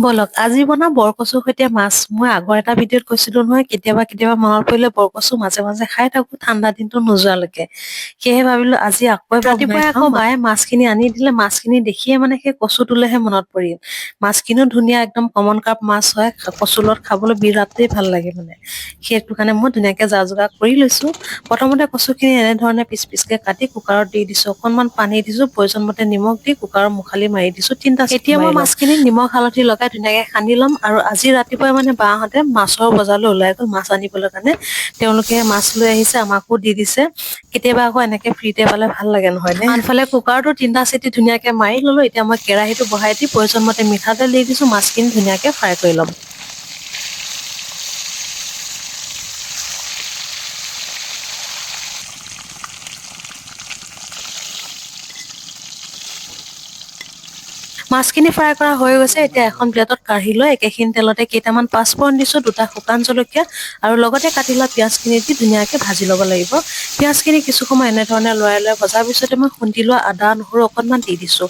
ব'লক আজি বনাম বৰকচুৰ সৈতে মাছ। মই আগৰ এটা ভিডিঅ'ত কৈছিলো নহয়, কেতিয়াবা কেতিয়াবা মনত পৰিলে বৰকচু মাজে মাজে খাই থাকো ঠাণ্ডা দিনটো নোযোৱালৈকে। সেয়েহে ভাবিলো আজি আকৌ এবাৰ ৰাতিপুৱাই আকৌ বায়ে মাছখিনি আনি দিলে। মাছখিনি দেখিয়ে মানে সেই কচুটোলেহে মনত পৰিল। মাছখিনিও ধুনীয়া, একদম কমন কাপ মাছ হয়, কচুৰ লগত খাবলৈ বিৰাটেই ভাল লাগে মানে। সেইটো কাৰণে মই ধুনীয়াকে যা যোগাৰ কৰি লৈছো। প্ৰথমতে কচুখিনি এনেধৰণে পিচ পিচকে কাটি কুকাৰত দি দিছো, অকনমান পানী দিছো, প্ৰয়োজন মতে নিমখ দি কুকাৰৰ মুখালি মাৰি দিছো 3টা। এতিয়া মই মাছখিনি নিমখ হালধি লগাই ধুনীয়াকে সানি ল'ম। আৰু আজি ৰাতিপুৱাই মানে বাহঁতে মাছৰ বজাৰলৈ ওলাই গ'ল মাছ আনিবলৈ কাৰণে। তেওঁলোকে মাছ লৈ আহিছে, আমাকো দি দিছে। কেতিয়াবা আকৌ এনেকে ফ্ৰীতে পালে ভাল লাগে নহয়নে? আনফালে কুকাৰটো 3টা চিটি ধুনীয়াকে মাৰি ললো। এতিয়া মই কেৰাহীটো বহাই দি প্ৰয়োজন মতে মিঠাতেল দি দিছো, মাছখিনি ধুনীয়াকে ফ্ৰাই কৰি ল'ম। মাছখিনি ফ্ৰাই কৰা হৈ গৈছে। এতিয়া এখন প্লেটত কাঢ়ি লৈ একেখিনি তেলতে কেইটামান পাঁচফোৰণ দিছো, 2টা শুকান জলকীয়া আৰু লগতে কাটি লোৱা পিঁয়াজখিনি দি ধুনীয়াকে ভাজি ল'ব লাগিব। পিঁয়াজখিনি কিছু সময় এনেধৰণে লৰাই লৰাই ভজাৰ পিছতে মই খুন্দি লোৱা আদা নহৰু অকণমান দি দিছো।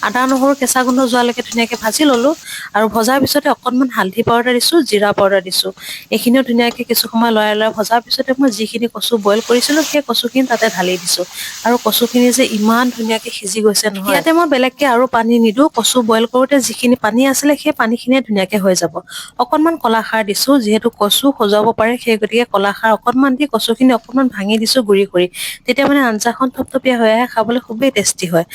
আদা নহৰু কেঁচা গোন্ধ যোৱালৈকে ধুনীয়াকে ভাজি ল'লো আৰু ভজাৰ পিছতে অকণমান হালধি পাউডাৰ দিছো, জিৰা পাউডাৰ দিছো। এইখিনিও ধুনীয়াকে কিছু সময় লৰাই লৰাই ভজাৰ পিছতে মই যিখিনি কচু বইল কৰিছিলো সেই কচুখিনি তাতে ঢালি দিছো। আৰু কচুখিনি যে ইমান ধুনীয়াকে সিজি গৈছে নহয়, ইয়াতে মই বেলেগকে আৰু পানী নিদো। কচু বইল কৰোঁতে যিখিনি পানী আছিলে সেই পানীখিনিয়ে ধুনীয়াকে হৈ যাব। অকণমান কলাখাৰ দিছো, যিহেতু কচু সজুৱাব পাৰে সেই গতিকে কলাখাৰ অকণমান দি কচুখিনি অকণমান ভাঙি দিছো গুড়ি কৰি, তেতিয়া মানে আঞ্জাখন থপথপীয়া হৈ আহে, খাবলৈ খুবেই টেষ্টি হয়।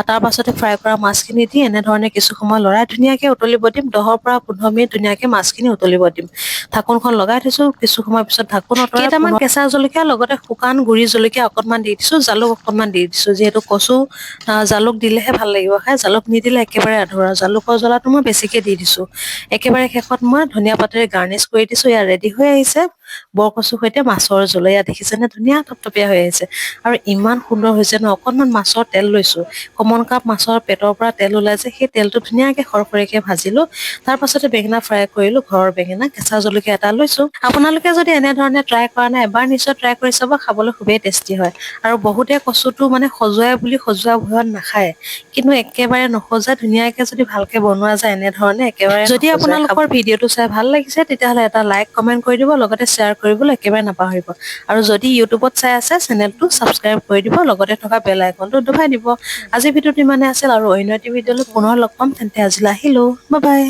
তাৰ পাছতে ফ্ৰাই কৰা মাছখিনি দি এনেধৰণে কিছু সময় লৰাই ধুনীয়াকে উতলিব দিম। 10ৰ পৰা 15 মিনিট ধুনীয়াকে মাছখিনি উতলিব দিম। ঢাকোনখন লগাই থৈছো। কিছু সময় পিছত ঢাকোন আঁতৰাই কেইটামান কেঁচা জলকীয়া লগতে শুকান গুড়ি জলকীয়া অকণমান দি দিছো, জালুক অকণমান দি দিছো। যিহেতু কচু জালুক দিলেহে ভাল লাগিব খাই, জালুক নিদিলে একেবাৰে আধৰুৱা। জালুকৰ জ্বলাটো মই বেছিকে দি দিছো। একেবাৰে শেষত মই ধনিয়া পাতেৰে গাৰ্নিছ কৰি দিছো। এয়া ৰেডি হৈ আহিছে বৰকচুৰ সৈতে মাছৰ জোল। এয়া দেখিছেনে ধুনীয়া থপথপীয়া হৈ আহিছে আৰু ইমান সুন্দৰ হৈছে ন। অকণমান মাছৰ তেল লৈছো, কমন কাপ মাছৰ পেটৰ পৰা তেল ওলাই যে, সেই তেলটো ধুনীয়াকে খৰখৰীয়াকে ভাজিলো। তাৰ পাছতে বেঙেনা ফ্ৰাই কৰিলো, ঘৰৰ বেঙেনা, কেঁচা জলকীয়া এটা লৈছো। আপোনালোকে যদি এনেধৰণে ট্ৰাই কৰা নাই এবাৰ নিশ্চয় ট্ৰাই কৰি চাব, খাবলৈ খুবেই টেষ্টি হয়। আৰু বহুতে কচুটো মানে সজুৱাই বুলি সজোৱা ভয়ত নাখায়, কিন্তু একেবাৰে নসজা ধুনীয়াকে যদি ভালকে বনোৱা যায় এনেধৰণে একেবাৰে। যদি আপোনালোকৰ ভিডিঅ'টো চাই ভাল লাগিছে তেতিয়াহ'লে এটা লাইক কমেণ্ট কৰি দিব, লগতে শ্বেয়াৰ কৰিবলৈ একেবাৰে নাপাহৰিব। আৰু যদি ইউটিউবত চাই আছে চেনেলটো ছাবস্ক্ৰাইব কৰি দিব, লগতে থকা বেল আইকনটো দবাই দিব। আজি ভিডিঅ'টো ইমানে আছিল আৰু অন্য এটি ভিডিঅ'লৈ পুনৰ লগ পাম। তেন্তে আজিলৈ আহিলো, বাই বাই।